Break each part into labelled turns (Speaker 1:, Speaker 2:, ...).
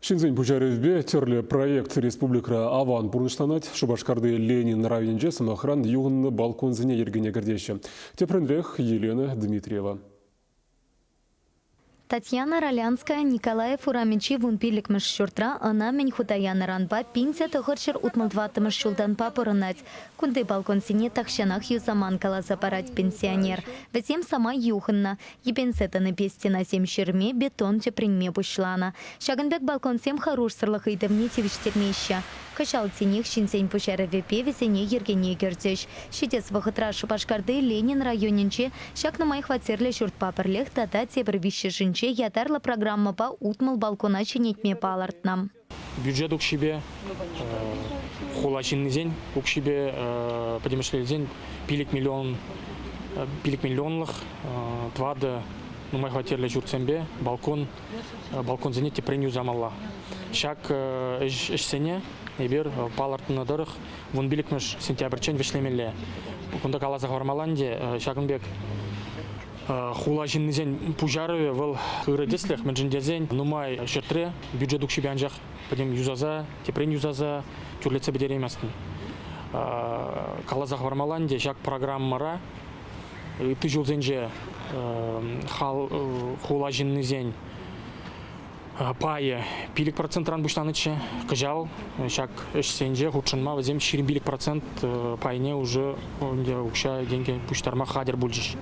Speaker 1: Ҫынсен пуҫарӑвӗпе тӗрлӗ проект республикӑра аван пурнӑҫланать. Шупашкарти Ленин районӗнче, сӑмахран, юхӑннӑ балконсене йӗркене кӗртеҫҫӗ. Тӗплӗнрех Елена Дмитриева.
Speaker 2: Татьяна Ролянская Николаев урамӗнчи вунпиллӗкмӗш ҫуртра ӑна мӗн хута янӑранпа 1964 ҫултанпа пурӑнать. Кунти балконсене тахҫанах юсаман каласа парать пенсионер. Вӗсем самай юхӑннӑ. Йӗпенсе тӑнипе стенасем ҫӗрме, бетон тӗпренме пуҫланӑ. Ҫакӑн пек балконсем хӑрушсӑрлӑх ыйтӑвне тивӗҫтермеҫҫӗ. Кӑҫал тинех ҫынсен пуҫарӑвӗпе вӗсене йӗркене кӗртӗҫ. Ҫитес вӑхӑтра Шупашкарти Ленин районӗнче ҫак нумай хваттерлӗ ҫуртпа пӗрлех тата тепӗр виҫҫӗшӗнче ятарлӑ программӑпа 60 балкона ҫӗнетме палӑртнӑ.
Speaker 3: Бюджет укҫипе, хула ҫыннисен укҫипе пӗтӗмӗшле илсен 5 миллион 5 миллионлӑх тӑватӑ нумай хваттерлӗ ҫуртсемпе балкон балконсене тӗпрен юсамалла. Ҫак ӗҫсене эпир палӑртнӑ тӑрӑх 15-мӗш сентябрьччен вӗҫлемелле. Кунта каласа хӑвармалла ӗнтӗ, ҫакӑн пек хула ҫыннисен пуҫарӑвӗ вӑл ырӑ тӗслӗх, мӗншӗн тесен нумай ҫӗртре бюджет укҫипе анчах пӗтӗм юсаса, тепрен юсаса тӳрлетсе пӗтерейместӗн. Каласа хӑвармалла ӗнтӗ, ҫак программӑра ытти ҫулсенче хула ҫыннисен пайӗ 5 процентран пуҫланӑччӗ. Кӑҫал ҫак ӗҫсенче хутшӑнма вӗсем 25% пайне уже укҫа-тенкӗ пуҫтарма хатӗр пулчӗҫ.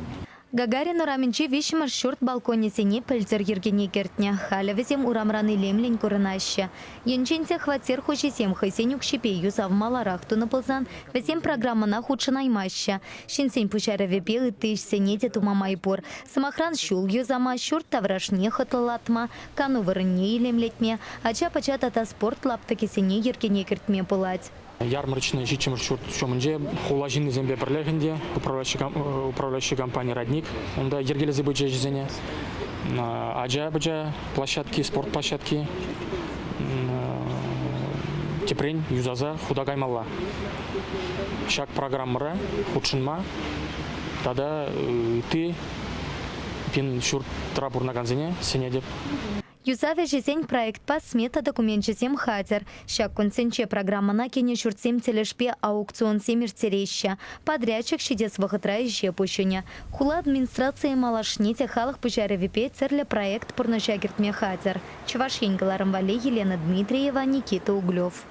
Speaker 2: Гагарин урамӗнчи виҫҫӗмӗш ҫурт балконӗсене пӗлтӗр йӗркене кӗртнӗ. Халӗ вӗсем урамран илемлӗн курӑнаҫҫӗ. Енчен те хваттер хуҫисем хӑйсен укҫипе юсав маларах тунӑ пулсан вӗсем программӑна хутшӑнаймаҫҫӗ. Ҫынсен пуҫарӑвӗпе ытти ӗҫсене те тума май пур. Сӑмахран, ҫул юсама, ҫурт таврашне хӑтлӑлатма, кану вырӑнне илемлетме, ача-пӑча тата спорт лаптӑкӗсене йӗркене кӗртме пулать.
Speaker 3: Ярмарочный ҫиччӗмӗш ҫурт ҫумӗнче хула ҫыннисемпе пӗрлех ӗнтӗ управляющи компани «Родник» унта йӗркелесе пычӗ ӗҫӗсене. Ача-пӑча площадки, спорт площадки тӗпрен юсаса хута каймалла. Ҫак программӑра хутшӑнма тата ытти пин ҫуртра пурӑнакансене сӗнетӗп.
Speaker 2: Юсав ӗҫӗсен проектпа смета докуменчӗсем хатӗр. Ҫак кунсенче программӑна кӗнӗ ҫуртсем тӗлӗшпе аукционсем ирттереҫҫӗ. Подрядчик ҫитес вӑхӑтра ӗҫе пуҫӑнӗ. Хула администрацийӗ малашне те халӑх пуҫарӑвӗпе тӗрлӗ проект пурнӑҫа кӗртме хатӗр. Чӑваш Ен кӑларӑм валли Елена Дмитриева, Никита Углев.